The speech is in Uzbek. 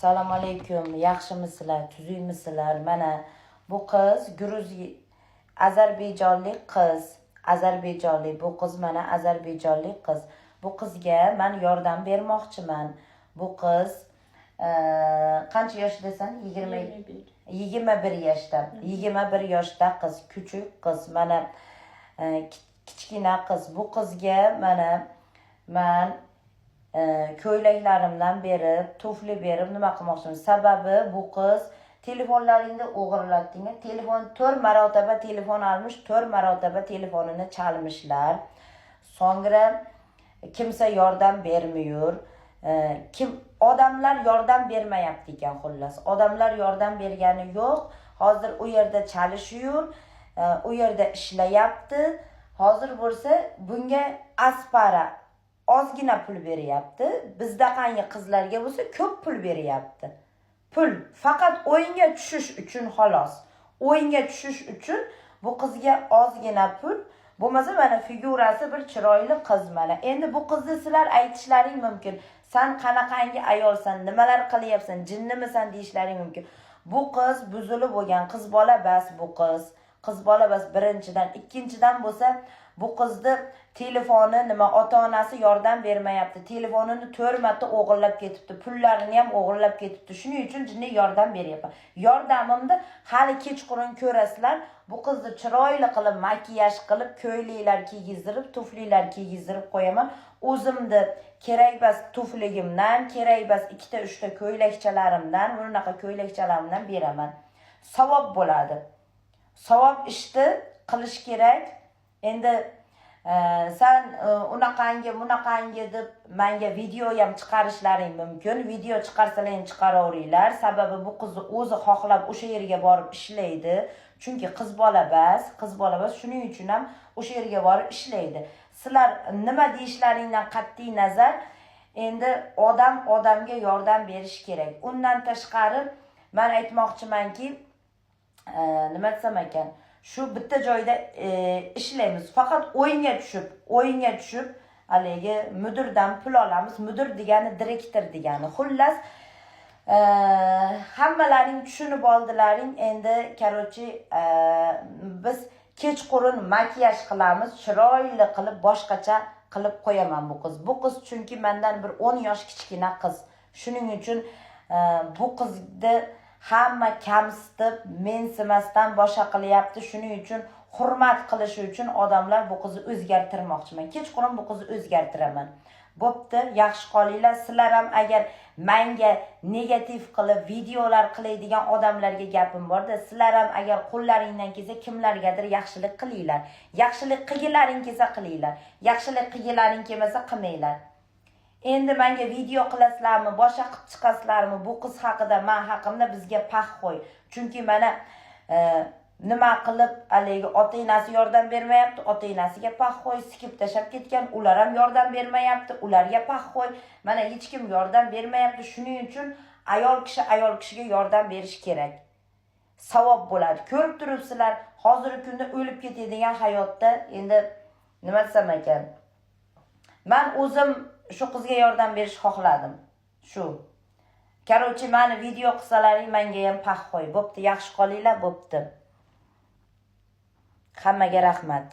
Assalomu alaykum, yaxshimisizlar, tuzukmisizlar? Mana bu qiz ozarbayjonlik qiz, ozarbayjonlik bu qiz, mana ozarbayjonlik qiz. Bu qizga man yordam bermoqchiman. Bu qiz qancha yoshdasan? 20, 21 yoshda. 21 yoshda qiz, kuchuk qiz, mana kichkina qiz. Bu qizga mana man ko'ylaklarimdan berib, tufli berib, nima qilmoqchiman. Sababi bu qiz telefonlaringni o'g'irlatding. Telefon, to'rt marotaba telefon olmish, to'rt marotaba telefonini chalmishlar. So'ngra kimsa yordam bermiyor. Kim odamlar yordam bermayapti ekan, xullas. Odamlar yordam bergani yo'q. Hozir u yerda chalishiyur, u yerda ishlayapti. Hozir bo'lsa bunga az пара, ozgina pul beryapti. Bizdaqangi qizlarga bo'lsa ko'p pul beryapti. Pul faqat o'yinga tushish uchun, xolos. O'yinga tushish uchun bu qizga ozgina pul. Bo'lmasa mana figurasi bir chiroyli qiz mana. Endi bu qizni sizlar aytishlaring mumkin. "San qanaqangi ayolsan, nimalar qilyapsan, jinnimisan?" deyishlaring mumkin. Bu qiz buzilib bo'lgan qiz bola bas bu qiz. Qiz bola bas birinchidan, ikkinchidan bo'lsa bu qizni telefoni nima, ota-onasi yordam bermayapti. Telefonini 4 marta o'g'irlab ketibdi, pullarini ham o'g'irlab ketibdi. Shuning uchun jinni yordam beryapman. Yordamimni hali kechqurun ko'rasizlar. Bu qizni chiroyli qilib makiyaj qilib, ko'ylaklar kiygizdirib, tuflilar kiygizdirib qo'yaman. O'zimni kerak bas tufligimdan, kerak bas ikkita uchta ko'ylakchalarimdan, bunaqa ko'ylakchalarimdan beraman. Savob bo'ladi. Savob ishni qilish kerak. Endi san unaqangi, bunaqangi deb manga video ham chiqarishlaring mumkin. Video chiqarsalar ham chiqaraveringlar. Sababi bu qizni o'zi xohlab o'sha yerga borib ishlaydi. Chunki qiz bola bas, qiz bola bas, shuning uchun ham o'sha yerga borib ishlaydi. Sizlar nima deyishlaringdan qat'iy nazar, endi odam odamga yordam berish kerak. Undan tashqari man aytmoqchimanki, nima desam ekan, shu bitta joyda ishlaymiz. Faqat o'yinga tushib, o'yinga tushib haligi mudirdan pul olamiz. Mudir degani direktor degani. Xullas, hammalaring tushunib oldilaring. Endi, короче, biz kechqurun makiyaj qilamiz, chiroyli qilib, boshqacha qilib qo'yaman bu qiz. Bu qiz chunki mendan bir 10 yosh kichkina qiz. Shuning uchun bu qizni hamma kamsitib, mensimasdan boshqa qilyapti. Shuning uchun hurmat qilishi uchun odamlar bu qizni o'zgartirmoqchiman. Kechqurun bu qizni o'zgartiraman. Bo'pti, yaxshi qolinglar. Sizlar ham agar manga negativ qilib videolar qiladigan odamlarga gapim borda, sizlar ham agar qo'llaringdan kelsa kimlargadir yaxshilik qilinglar. Yaxshilik qilgilaring kelsa qilinglar. Yaxshilik qilgilaring kelmasa qilmanglar. Endi menga video qilasizlarmi, boshqa qilib chiqasizlarmi bu qiz haqida, man haqimda, bizga похуй. Chunki mana nima qilib haligi ota enasi yordam bermayapti, ota enasiga похуй, sikib tashlab ketgan, ular ham yordam bermayapti, ularga похуй. Mana hech kim yordam bermayapti. Shuning uchun ayol kishi ayol kishiga yordam berish kerak. Savob bo'ladi. Ko'rib turibsizlar, hozirgi kunda o'lib ketadigan hayotda endi nima desam ekan. Man o'zim shu qizga yordam berish xohladim. Shu. Короче, mani video qilsalaring menga ham похуй. Bo'pti, yaxshi qolinglar, bo'pti. Hammaga rahmat.